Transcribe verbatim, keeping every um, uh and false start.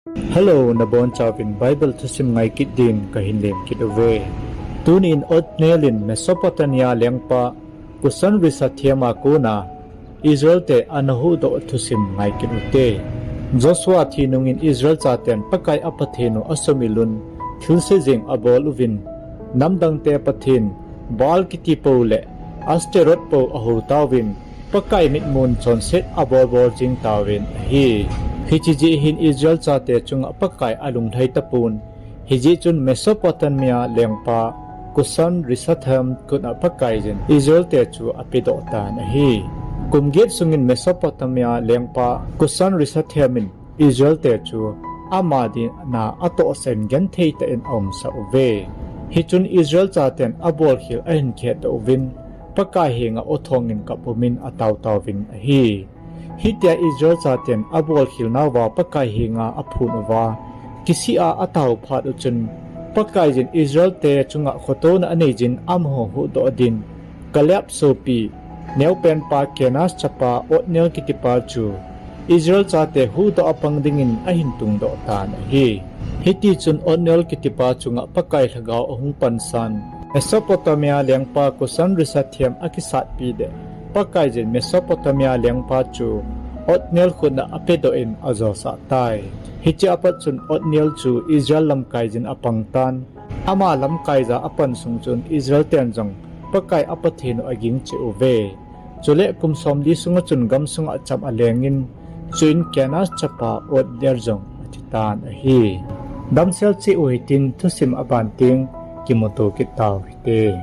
Hello, nabonchauvin Bible thusim ngai kit ding kahin lem kit uve. Tunin Othniel in Mesopotamia lengpa Kusan Risathaim a kona Israel te ana huhdoh thusim ngai kit ute. Joshua thi nungin Israel chaten Pakai a Pathen u asumil un, thilse jeng abol uvin, namdang te pathen Baal kiti pou le Ashtaroth pou ahou tauvin, Pakai mitmun chonset abol bol jing tauvin ahi. Hiche jeh hin Israel chate chunga Pakai alunglhai tapon, hijeh chun Mesopotamia lengpa Kusan Risathaim khut a Pakaiyin Israel te chu apedoh tan ahi. Kum get sungin Mesopotamia lengpa Kusan Risathaim in Israel te chu ama dinga atohsa in genthei tah in aumsah uve. Hichun Israel chaten abolkhel ahin khetdoh uvin, Pakai henga o thongin kapumin ataotaovin ahi. Hitia Israel chaten abolkhel nauva Pakai henga aphon uva, kisih a atao phat uchun, Pakaiyin Israel te chunga khotona aneijin amaho huhdoh din, Caleb sopi, neopenpa Kenaz chapa Othniel kitipa chu Israel chate huhdoh a pang dingin ahin tungdoh tan ahi. Hitichun Othniel kitipa chunga Pakai lhagao ahung pansan, Mesopotamia lengpa Kusan Risathaim akisatpi deh, Pakaiyin Mesopotamia lengpa chu Othniel khut a apedoh in ajosah tai. Hiche apat chun Othniel chu Israel lamkaiyin apang tan, ama lamkaija apan sung chun Israel ten jong Pakai a Pathen u aging cheh uve. Chule kum somli sunga chun gamsunga cham alengin, chuin Kenaz chapa Othniel jong athitan ahi. Damsel cheh u hitin thusim aban teng kimuto kit tau hite.